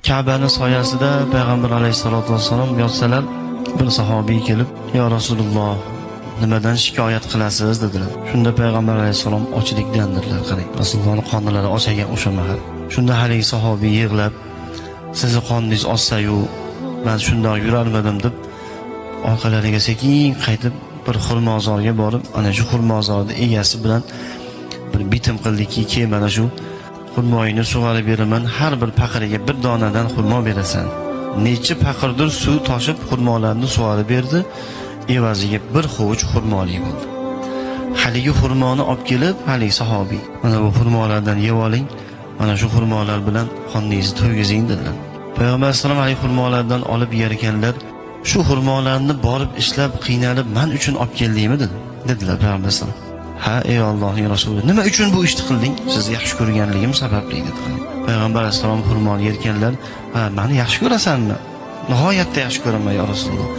Ka'bani soyasida payg'ambar alayhissalotu vassalom yotsalar, bir sahobiy kelib, "Ya Rasululloh, nimadan shikoyat qilasiz?" dedilar. Shunda payg'ambar alayhissalom ochlikdan dedilar. Qarang, Rasulullohning qonlari och ekan o'sha mahal. Shunda haligi sahobiy yig'lab, "Sizni qoningiz ochsa-yu, man shundoq yurarmidim?" deb orqalariga sekin qaytib bir xurmozorga borib, ana shu xurmozorni egasi bilan bir bitim qildiki, "Ke, mana shu xurmoyini sug'arib beraman, har bir paqiriga bir donadan xurmo berasan." Necha paqirdir suv toshib xurmolarni sug'arib berdi, evaziga bir hovuch xurmoli bo'ldi. Haligi xurmoni olib kelib, haligi sahobiy, "Mana bu xurmolardan yeb oling, mana shu xurmolar bilan qorningizni to'ygizing", dedilar. Payg'ambar alayhissalom haligi xurmolardan olib yer ekanlar, "Shu xurmolarni borib ishlab, qiynalib man uchun olib keldingmi?" dedi. Dedilar payg'ambar alayhissalom. "Ha, ey Allohning rasuli, nima uchun bu ishni qilding?" "Sizni yaxshi ko'rganligim sababli", dedi. Payg'ambar alayhissalom xurmoni yerkanlar, "Ha, meni yaxshi ko'rasanmi?" "Nihoyatda yaxshi ko'raman, ya Rasululloh."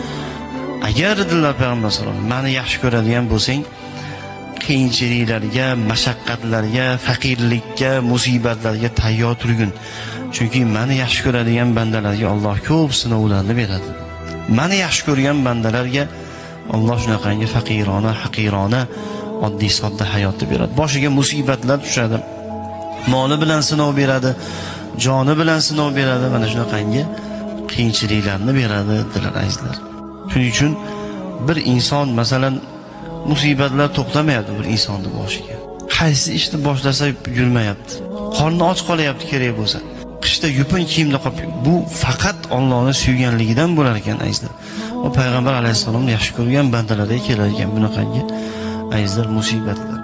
"Agar, dedilar payg'ambar alayhissalom, meni yaxshi ko'radigan bo'lsang, qiyinchiliklarga, mashaqqatlarga, faqirlikka, musibatlarga tayyor turgin. Chunki meni yaxshi ko'radigan bandalarga Alloh ko'p sinovlarni beradi. Meni yaxshi ko'rgan bandalarga Alloh shunaqangi faqirona, haqirona, oddiy sodda hayotni beradi. Boshiga musibatlar tushadi. Moli bilan sinov beradi, joni bilan sinov beradi, mana shunaqangi qiyinchiliklarni beradi", dedilar azizlar. Shuning uchun bir inson, masalan, musibatlar to'xtamayapti bir insonni boshiga. Qaysi ishni boshlasa yurmayapti. Qorni och qolyapti kerak bo'lsa. Qishda yupun kiyimda qolib, bu faqat Allohni suyganligidan bo'lar ekan azizlar. Va payg'ambar alayhissalomni yaxshi ko'rgan bandalarga kelar ekan bunaqangi azizlar musibatlar.